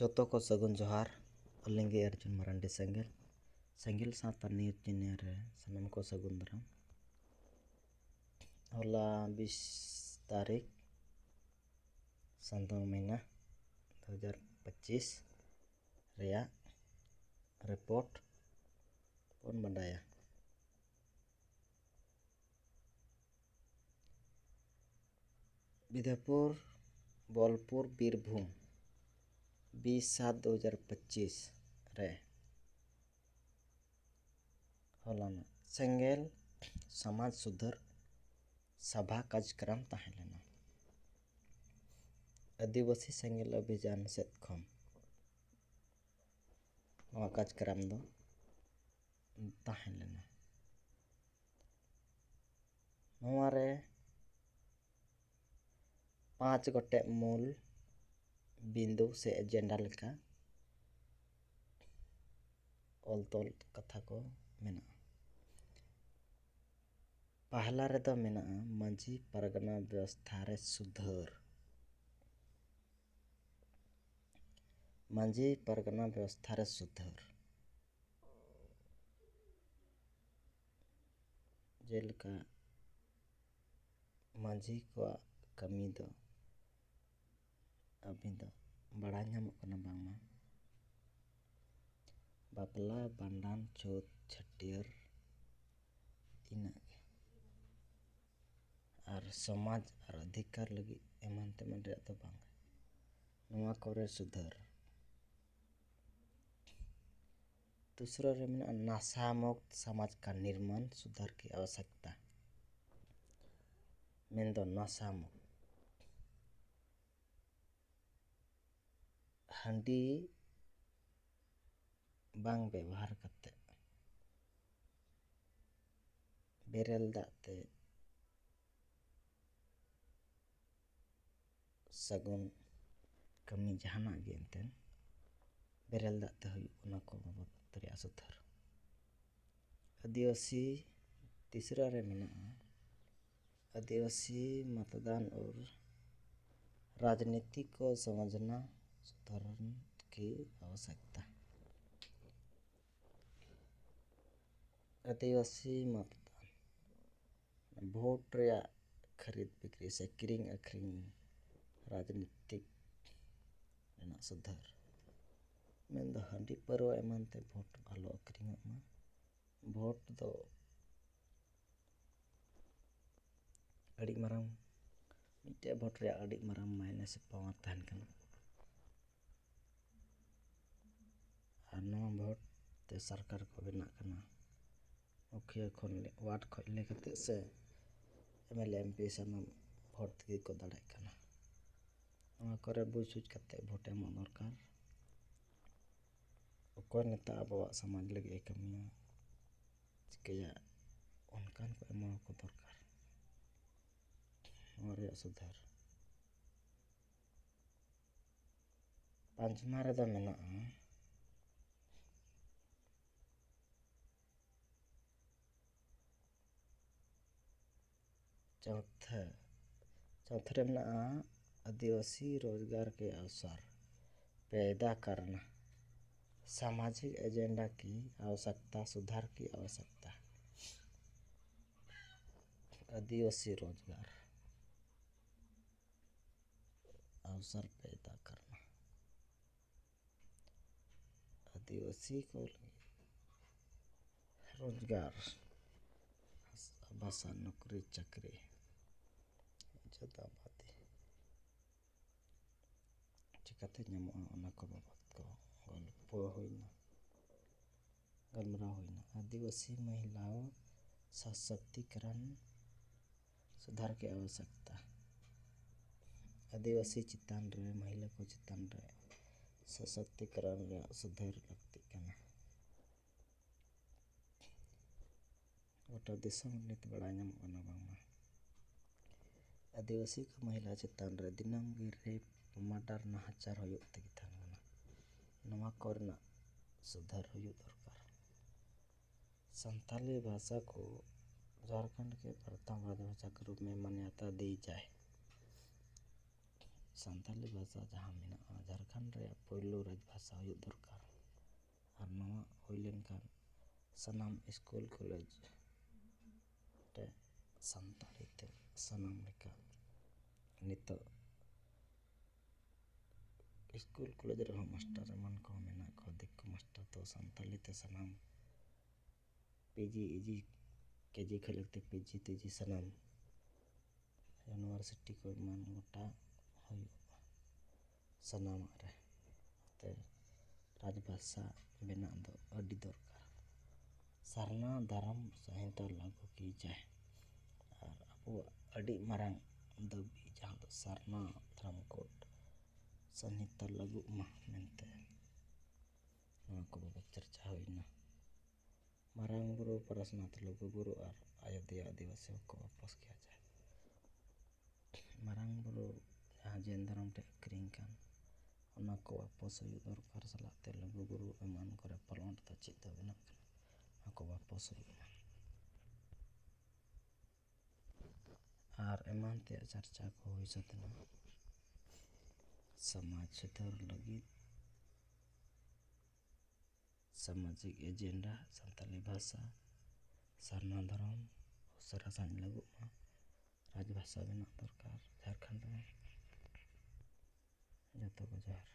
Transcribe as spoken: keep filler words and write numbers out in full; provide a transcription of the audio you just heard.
ᱡᱚᱛᱚ ᱠᱚ ᱥᱟᱹᱜᱩᱱ ᱡᱚᱦᱟᱨ᱾ ᱟᱹᱞᱤᱧ ᱜᱮ ᱚᱨᱡᱩᱱ ᱢᱟᱨᱟᱱᱰᱤ ᱥᱮᱸᱜᱮᱞ᱾ ᱥᱮᱸᱜᱮᱞ ᱥᱟᱶᱛᱟ news channel ᱨᱮ ᱥᱟᱱᱟᱢ ᱠᱚ ᱥᱟᱹᱜᱩᱱ ᱫᱟᱨᱟᱢ᱾ ᱦᱚᱞᱟ ᱵᱤᱥ ᱛᱟᱹᱨᱤᱠᱷ, ᱥᱟᱱᱛᱟᱲ ᱢᱟᱹᱦᱱᱟᱹ ᱫᱩ ᱦᱟᱡᱟᱨ ᱯᱚᱸᱪᱤᱥ ᱨᱮᱭᱟᱜ report ᱵᱚᱱ ᱵᱟᱰᱟᱭᱟ᱾ ᱵᱤᱫᱷᱟᱯᱩᱨ, ᱵᱳᱞᱯᱩᱨ, ᱵᱤᱨᱵᱷᱩᱢ, ᱵᱤᱥ ᱥᱟᱛ ᱫᱩ ᱦᱟᱡᱟᱨ ᱯᱚᱸᱪᱤᱥ ᱨᱮ ᱦᱚᱞᱟᱱᱚᱜ ᱥᱮᱸᱜᱮᱞ ᱥᱚᱢᱟᱡᱽ ᱥᱩᱫᱷᱟᱹᱨ ᱥᱟᱵᱷᱟ ᱠᱟᱨᱡᱚᱠᱨᱚᱢ ᱛᱟᱦᱮᱸ ᱞᱮᱱᱟ᱾ ᱟᱹᱫᱤᱵᱟᱹᱥᱤ ᱥᱮᱸᱜᱮᱞ ᱚᱵᱷᱤᱡᱟᱱ ᱥᱮᱫ ᱠᱷᱚᱱ ᱱᱚᱣᱟ ᱠᱟᱨᱡᱚᱠᱨᱚᱢ ᱫᱚ ᱛᱟᱦᱮᱸ ᱞᱮᱱᱟ᱾ ᱱᱚᱣᱟ ᱨᱮ ᱯᱟᱸᱪ ᱜᱚᱴᱮᱡ ᱢᱩᱞ ᱵᱤᱱᱫᱩ ᱥᱮ agenda ᱞᱮᱠᱟ ᱚᱞ ᱛᱚᱞ ᱠᱟᱛᱷᱟ ᱠᱚ ᱢᱮᱱᱟᱜᱼᱟ᱾ ᱯᱟᱦᱞᱟ ᱨᱮᱫᱚ ᱢᱮᱱᱟᱜᱼᱟ ᱢᱟᱹᱡᱷᱤ ᱯᱟᱨᱜᱟᱱᱟ ᱵᱮᱵᱚᱥᱛᱷᱟ ᱨᱮ ᱥᱩᱫᱷᱟᱹᱨ᱾ ᱢᱟᱹᱡᱷᱤ ᱯᱟᱨᱜᱟᱱᱟ ᱵᱮᱵᱚᱥᱛᱷᱟ ᱨᱮ ᱥᱩᱫᱷᱟᱹᱨ᱾ ᱡᱮᱞᱮᱠᱟ ᱢᱟᱹᱡᱷᱤ ᱠᱚᱣᱟᱜ ᱠᱟᱹᱢᱤ ᱫᱚ ᱟᱹᱵᱤᱱ ᱫᱚ ᱵᱟᱲᱟᱭ ᱧᱟᱢᱚᱜ ᱠᱟᱱᱟ ᱵᱟᱝᱢᱟ ᱵᱟᱯᱞᱟ, ᱵᱷᱟᱸᱰᱟᱱ, ᱪᱷᱩᱛ, ᱪᱷᱟᱹᱴᱭᱟᱹᱨ, ᱤᱱᱟᱹᱜ ᱜᱮ᱾ ᱟᱨ ᱥᱚᱢᱟᱡᱽ ᱟᱨ ᱚᱫᱷᱤᱠᱟᱨ ᱞᱟᱹᱜᱤᱫ ᱮᱢᱟᱱ ᱛᱮᱢᱟᱱ ᱨᱮᱭᱟᱜ ᱫᱚ ᱵᱟᱝ᱾ ᱱᱚᱣᱟ ᱠᱚᱨᱮ ᱥᱩᱫᱷᱟᱹᱨ᱾ ᱫᱩᱥᱨᱟᱹ ᱨᱮ ᱢᱮᱱᱟᱜᱼᱟ ᱱᱟᱥᱟ ᱢᱩᱠᱛ ᱥᱚᱢᱟᱡᱽ ᱠᱟ ᱱᱤᱨᱢᱟᱱ ᱥᱩᱫᱷᱟᱨ ᱠᱤ ᱟᱵᱚᱥᱭᱚᱠᱛᱟ᱾ ᱢᱮᱱᱫᱚ ᱱᱟᱥᱟ ᱢᱩᱠᱛ, ᱦᱟᱺᱰᱤ ᱵᱟᱝ ᱵᱮᱵᱚᱦᱟᱨ ᱠᱟᱛᱮ ᱵᱮᱨᱮᱞ ᱫᱟᱜ ᱛᱮ ᱥᱟᱹᱜᱩᱱ ᱠᱟᱹᱢᱤ ᱡᱟᱦᱟᱱᱟᱜ ᱜᱮ ᱮᱱᱛᱮᱫ ᱵᱮᱨᱮᱞ ᱫᱟᱜ ᱛᱮ ᱦᱩᱭᱩᱜ, ᱚᱱᱟ ᱠᱚ ᱵᱟᱵᱚᱫ ᱨᱮᱭᱟᱜ ᱥᱩᱫᱷᱟᱹᱨ᱾ ᱟᱹᱫᱤᱵᱟᱹᱥᱤ ᱛᱤᱥᱨᱟ ᱨᱮ ᱢᱮᱱᱟᱜᱼᱟ ᱟᱹᱫᱤᱵᱟᱹᱥᱤ ᱢᱚᱛᱫᱟᱱ ᱟᱨ ᱨᱟᱡᱽᱱᱤᱛᱤ ᱠᱚ ᱥᱚᱢᱟᱡᱽᱱᱟ ᱥᱩᱫᱷᱟᱨᱚᱱ की आवश्यकता। आदिवासी मतदान, वोट ᱨᱮᱭᱟᱜ ᱠᱷᱟᱹᱨᱤᱫ ᱵᱤᱠᱨᱤ ᱥᱮ ᱠᱤᱨᱤᱧ ᱟᱹᱠᱷᱨᱤᱧ ᱨᱟᱡᱽᱱᱤᱛᱤᱠ ᱨᱮᱱᱟᱜ ᱥᱩᱫᱷᱟᱹᱨ, ᱢᱮᱱᱫᱚ ᱦᱟᱺᱰᱤ ᱯᱟᱹᱨᱣᱟᱹ ᱮᱢᱟᱱ ᱛᱮ ᱵᱷᱳᱴ ᱟᱞᱚ ᱟᱹᱠᱷᱨᱤᱧᱚᱜ ᱢᱟ᱾ ᱵᱷᱳᱴ ᱫᱚ ᱟᱹᱰᱤ ᱢᱟᱨᱟᱝ, ᱢᱤᱫᱴᱮᱡ ᱵᱷᱳᱴ ᱨᱮᱭᱟᱜ ᱟᱹᱰᱤ ᱢᱟᱨᱟᱝ ᱢᱟᱭᱱᱮ ᱥᱮ ᱯᱟᱣᱟᱨ ᱛᱟᱦᱮᱱ ᱠᱟᱱᱟ᱾ ᱟᱨ ᱱᱚᱣᱟ ᱵᱷᱳᱴ ᱛᱮ ᱥᱚᱨᱠᱟᱨ ᱠᱚ ᱵᱮᱱᱟᱜ ᱠᱟᱱᱟ᱾ ᱢᱩᱠᱷᱤᱭᱟᱹ ᱠᱷᱚᱱ, ᱣᱟᱨᱰ ᱠᱷᱚᱱ ᱞᱟᱹᱭ ᱠᱟᱛᱮ ᱥᱮ M L A, M P ᱥᱟᱱᱟᱢ ᱵᱷᱳᱴ ᱛᱮᱜᱮ ᱠᱚ ᱫᱟᱲᱮᱜ ᱠᱟᱱᱟ᱾ ᱱᱚᱣᱟ ᱠᱚᱨᱮ ᱵᱩᱡᱽ ᱥᱩᱡᱽ ᱠᱟᱛᱮ ᱵᱷᱳᱴ ᱮᱢᱚᱜ ᱫᱚᱨᱠᱟᱨ᱾ ᱚᱠᱚᱭ ᱱᱮᱛᱟ ᱟᱵᱚᱣᱟᱜ ᱥᱚᱢᱟᱡᱽ ᱞᱟᱹᱜᱤᱫ ᱮ ᱠᱟᱹᱢᱤᱭᱟ, ᱪᱤᱠᱟᱹᱭᱟ, ᱚᱱᱠᱟᱱ ᱠᱚ ᱮᱢᱟᱣᱟᱠᱚ ᱫᱚᱨᱠᱟᱨ᱾ ᱱᱚᱣᱟ ᱨᱮᱭᱟᱜ ᱥᱩᱫᱷᱟᱹᱨ ᱯᱟᱸᱪᱢᱟ ᱨᱮᱫᱚ ᱢᱮᱱᱟᱜᱼᱟ, ᱪᱳᱛᱷᱟ, ᱪᱳᱛᱷᱟ ᱨᱮ ᱢᱮᱱᱟᱜᱼᱟ, ᱟᱹᱫᱤᱵᱟᱹᱥᱤ ᱨᱳᱡᱽᱜᱟᱨ ᱠᱮ ᱟᱣᱥᱟᱨ ᱯᱮᱭᱫᱟ ᱠᱟᱨᱱᱟ, ᱥᱟᱢᱟᱡᱤᱠ ᱮᱡᱮᱱᱰᱟ ᱠᱤ ᱟᱣᱥᱚᱠᱛᱟ, ᱥᱩᱫᱷᱟᱨ ᱠᱤ ᱟᱣᱥᱚᱠᱛᱟ᱾ ᱟᱹᱫᱤᱵᱟᱹᱥᱤ ᱨᱳᱡᱽᱜᱟᱨ ᱟᱣᱥᱟᱨ ᱯᱮᱭᱫᱟ ᱠᱟᱨᱱᱟ᱾ ᱟᱹᱫᱤᱵᱟᱹᱥᱤ ᱠᱚ ᱞᱟᱹᱜᱤᱫ ᱨᱳᱡᱽᱜᱟᱨ, ᱵᱷᱟᱥᱟ, ᱱᱚᱠᱨᱤ, ᱪᱟᱹᱠᱨᱤ, ᱡᱟᱫᱟ ᱟᱵᱟᱫᱤ ᱪᱤᱠᱟᱹᱛᱮ ᱧᱟᱢᱚᱜᱼᱟ, ᱚᱱᱟ ᱠᱚ ᱵᱟᱵᱚᱫ ᱠᱚ ᱜᱚᱞᱯᱚ ᱦᱩᱭᱱᱟ, ᱜᱟᱞᱢᱟᱨᱟᱣ ᱦᱩᱭᱱᱟ᱾ ᱟᱹᱫᱤᱵᱟᱹᱥᱤ ᱢᱚᱦᱤᱞᱟ ᱥᱚᱥᱚᱠᱛᱤᱠᱚᱨᱚᱱ ᱥᱩᱫᱷᱟᱨ ᱠᱤ ᱟᱵᱚᱥᱭᱚᱠᱛᱟ᱾ ᱟᱹᱫᱤᱵᱟᱹᱥᱤ ᱪᱮᱛᱟᱱ ᱨᱮ, ᱢᱚᱦᱤᱞᱟ ᱠᱚ ᱪᱮᱛᱟᱱ ᱨᱮ ᱥᱚᱥᱚᱠᱛᱤᱠᱚᱨᱚᱱ ᱨᱮᱭᱟᱜ ᱥᱩᱫᱷᱟᱹᱨ ᱞᱟᱹᱠᱛᱤᱜ ᱠᱟᱱᱟ᱾ ᱜᱚᱴᱟ ᱫᱤᱥᱚᱢ ᱱᱤᱛ ᱵᱟᱲᱟᱭ ᱧᱟᱢᱚᱜ ᱠᱟᱱᱟ ᱵᱟᱝᱢᱟ ᱟᱹᱫᱤᱵᱟᱹᱥᱤ ᱠᱚ ᱢᱚᱦᱤᱞᱟ ᱪᱮᱛᱟᱱ ᱨᱮ ᱫᱤᱱᱟᱹᱢ ᱜᱮ ᱨᱮᱯ, ᱢᱟᱨᱰᱟᱨ, ᱱᱟᱦᱟᱪᱟᱨ ᱦᱩᱭᱩᱜ ᱛᱮᱜᱮ ᱛᱟᱦᱮᱱ ᱠᱟᱱᱟ᱾ ᱱᱚᱣᱟ ᱠᱚᱨᱮᱱᱟᱜ ᱥᱩᱫᱷᱟᱹᱨ ᱦᱩᱭᱩᱜ ᱫᱚᱨᱠᱟᱨ᱾ संथाली भाषा को झारखंड के प्रथम राजभाषा के रूप में मान्यता दी जाए। ᱥᱟᱱᱛᱟᱞᱤ ᱵᱷᱟᱥᱟ ᱡᱟᱦᱟᱸ ᱢᱮᱱᱟᱜᱼᱟ, ᱡᱷᱟᱲᱠᱷᱚᱸᱰ ᱨᱮᱭᱟᱜ ᱯᱳᱭᱞᱳ ᱨᱟᱡᱽ ᱵᱷᱟᱥᱟ ᱦᱩᱭᱩᱜ ᱫᱚᱨᱠᱟᱨ᱾ ᱟᱨ ᱱᱚᱣᱟ ᱦᱩᱭ ᱞᱮᱱᱠᱷᱟᱱ ᱥᱟᱱᱟᱢ ᱥᱠᱩᱞ ᱠᱚᱞᱮᱡᱽ ᱨᱮ ᱥᱟᱱᱛᱟᱲᱤ ᱛᱮ ᱥᱟᱱᱟᱢ ᱞᱮᱠᱟ ᱱᱤᱛᱚᱜ ᱥᱠᱩᱞ ᱠᱚᱞᱮᱡᱽ ᱨᱮᱦᱚᱸ ᱢᱟᱥᱴᱟᱨ ᱮᱢᱟᱱ ᱠᱚᱦᱚᱸ ᱢᱮᱱᱟᱜ ᱠᱚᱣᱟ, ᱫᱤᱠᱩ ᱢᱟᱥᱴᱟᱨ ᱫᱚ ᱥᱟᱱᱛᱟᱲᱤ ᱛᱮ ᱥᱟᱱᱟᱢ ᱯᱤ ᱡᱤ ᱤ ᱡᱤ ᱠᱮ ᱡᱤ ᱠᱷᱚᱱ ᱞᱟᱹᱜᱤᱫ ᱯᱤ ᱡᱤ ᱛᱤ ᱡᱤ ᱥᱟᱱᱟᱢ ᱤᱭᱩᱱᱤᱵᱷᱟᱨᱥᱤᱴᱤ ᱠᱚ ᱮᱢᱟᱱ ᱜᱚᱴᱟ ᱦᱩᱭᱩᱜ ᱥᱟᱱᱟᱢᱟᱜ ᱨᱮ ᱛᱮ ᱨᱟᱡᱽ ᱵᱷᱟᱥᱟ ᱵᱮᱱᱟᱜ ᱫᱚ ᱟᱹᱰᱤ ᱫᱚᱨᱠᱟᱨ᱾ ᱥᱟᱨᱱᱟ ᱫᱷᱚᱨᱚᱢ ᱥᱚᱝᱦᱤᱛᱟ ᱞᱟᱹᱜᱩ ᱠᱤ ᱡᱟᱭ᱾ ᱟᱨ ᱟᱵᱚᱣᱟᱜ ᱟᱹᱰᱤ ᱢᱟᱨᱟᱝ ᱫᱟᱹᱵᱤ ᱡᱟᱦᱟᱸ ᱫᱚ ᱥᱟᱨᱱᱟ ᱫᱷᱚᱨᱚᱢ ᱠᱳᱰ ᱥᱚᱝᱦᱤᱛᱟ ᱞᱟᱹᱜᱩᱜ ᱢᱟ ᱢᱮᱱᱛᱮ ᱱᱚᱣᱟ ᱠᱚ ᱵᱟᱵᱚᱫ ᱪᱟᱨᱪᱟ ᱦᱩᱭᱱᱟ᱾ ᱢᱟᱨᱟᱝ ᱵᱩᱨᱩ ᱯᱟᱨᱟᱥᱱᱟᱛᱷ ᱞᱩᱜᱩ ᱵᱩᱨᱩ ᱟᱨ ᱟᱡᱳᱫᱤᱭᱟᱹ ᱟᱹᱫᱤᱵᱟᱹᱥᱤ ᱠᱚ ᱵᱟᱯᱚᱥ ᱠᱮᱭᱟ ᱡᱟᱭ᱾ ᱢᱟᱨᱟᱝ ᱵᱩᱨᱩ ᱡᱟᱦᱟᱸ ᱡᱮᱱ ᱫᱷᱚᱨᱚᱢ ᱨᱮ ᱟᱹᱠᱷᱨᱤᱧ ᱠᱟᱱ, ᱚᱱᱟ ᱠᱚ ᱵᱟᱯᱚᱥ ᱦᱩᱭᱩᱜ ᱫᱚᱨᱠᱟᱨ ᱥᱟᱞᱟᱜ ᱛᱮ ᱞᱩᱜᱩ ᱵᱩᱨᱩ ᱮᱢᱟᱱ ᱠᱚᱨᱮ ᱯᱟᱞᱚᱱ ᱫᱚ ᱪᱮᱫ ᱫᱚ ᱵᱮᱱᱟᱜ ᱠᱟᱱᱟ, ᱚᱱᱟ ᱠᱚ ᱵᱟᱯᱚᱥ ᱦᱩᱭᱩᱜ ᱢᱟ᱾ ᱟᱨ ᱮᱢᱟᱱ ᱛᱮᱭᱟᱜ ᱪᱟᱨᱪᱟ ᱠᱚ ᱦᱩᱭ ᱥᱟᱹᱛ ᱮᱱᱟ᱾ ᱥᱚᱢᱟᱡᱽ ᱥᱩᱫᱷᱟᱹᱨ ᱞᱟᱹᱜᱤᱫ ᱥᱟᱢᱟᱡᱤᱠ ᱮᱡᱮᱱᱰᱟ, ᱥᱟᱱᱛᱟᱞᱤ ᱵᱷᱟᱥᱟ, ᱥᱟᱨᱱᱟ ᱫᱷᱚᱨᱚᱢ ᱩᱥᱟᱹᱨᱟ ᱥᱟᱺᱦᱤᱡ ᱞᱟᱹᱜᱩᱜ ᱢᱟ, ᱨᱟᱡᱽ ᱵᱷᱟᱥᱟ ᱵᱮᱱᱟᱜ ᱫᱚᱨᱠᱟᱨ ᱡᱷᱟᱲᱠᱷᱚᱸᱰ ᱨᱮ᱾ ᱡᱚᱛᱚ ᱠᱚ ᱡᱚᱦᱟᱨ᱾